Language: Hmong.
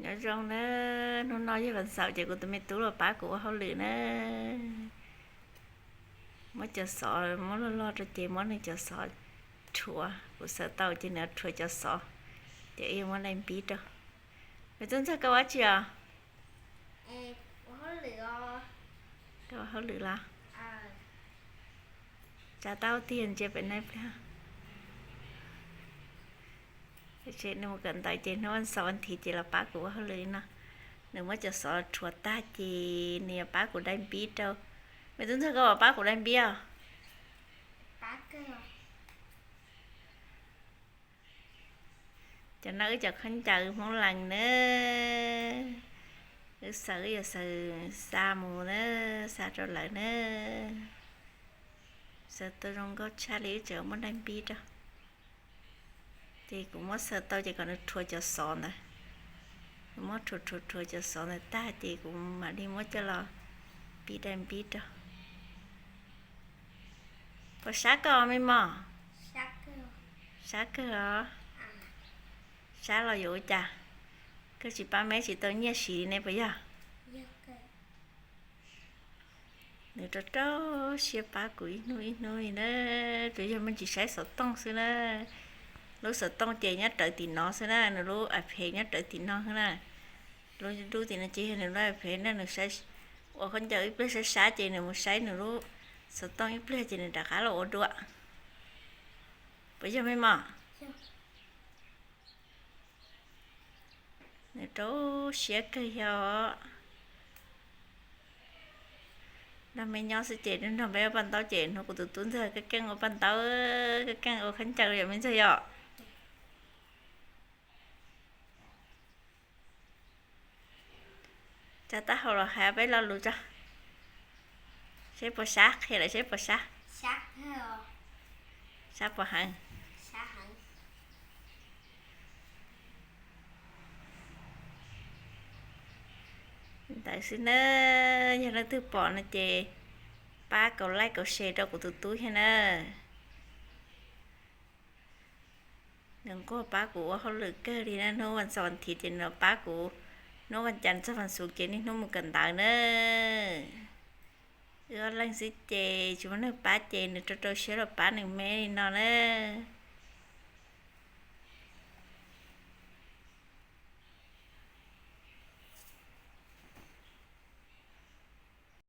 Nyob zoo na, hnub no yog vas xaum ces kuv tus me tub los pab kuv ua hauj lwm na. Muab cov xov muab loj loj rau ces muab nws cov xov rhuav, kuv xaws tau ces nws rhuav cov xov, ces wb yuav muab dai npib rau. Me tub ntxawg, koj ua dab tsi os? Koj ua hauj lwm los? Tsa tau tiag, ntsia pem no ib pliag. Nws mus kawm ntawv ces hnub vas xaum vas thiv ces los pab kuv ua hauj lwm li no. Nws muab cov xov rhuav tag ces nws yuav pab kuv dai npib rau. Me tub ntxawg, koj puas pab kuv dai npib os? Cov no wb cov khaub ncaws Hmoob Lees na. Wb xaws, wb yuav xaws xa mus na, xa rau lawv na. Xaws tau zoo nkauj tshaj li, wb tseem muab dai npib rau. Ces kuv muab xaws tau ces kom nws rhuav cov xov ntawd. Kuv muab rhuav rhuav rhuav cov xov ntawd tag ces kuv mam li muab coj los pib dai npib rau. Puas sab koj me mos? Sab kawg os. Sab los yuav ua cas? Koj tsis pab meb tsis tau nyiaj siv li ne puas yog? Nws rau rau siab pab kuv ib hnub ib hnub li na. Tsuas yog me ntsis saib xov tooj xwb na. Lub xov tooj ces nyob rawv tim no xwb na, nws lub iPad nyob rawv tim no xwb na. Lub, lub tim no ces yog nws lub iPad na, nws saib, ua khaub ncaws ib pliag sab sab ces nws mus saib nws lub xov tooj ib pliag ces nws rov qab los ua dua. Puas yog me mos? Nws rau siab kawg yog. Nrog me nyob xwb ces nrog me ua paj ntaub ces hnub kuv tus tub ntxawg keej keej ua paj ntaub, keej keej ua khaub ncaws yom me ntxawg yom. Tsa taub hau los hais peb lo lus tso, seb puas sab, qhia lawv seb puas sab. Sab puas heev? Ntawd xwb na, yog leej twg pom no ces pab kaum like kaum share rau kuv tus tub thiab na. Nws nquag pab kuv ua hauj lwm kawg li na, hnub vas xaum vas thiv ces nws los pab kuv, hnub vas cas txog vas xuv ces niaj hnub mus kawm ntawv na. Wb ob leeg xwb ces tsis muaj neeg pab ces nws rau rau siab los pab nws me li no na.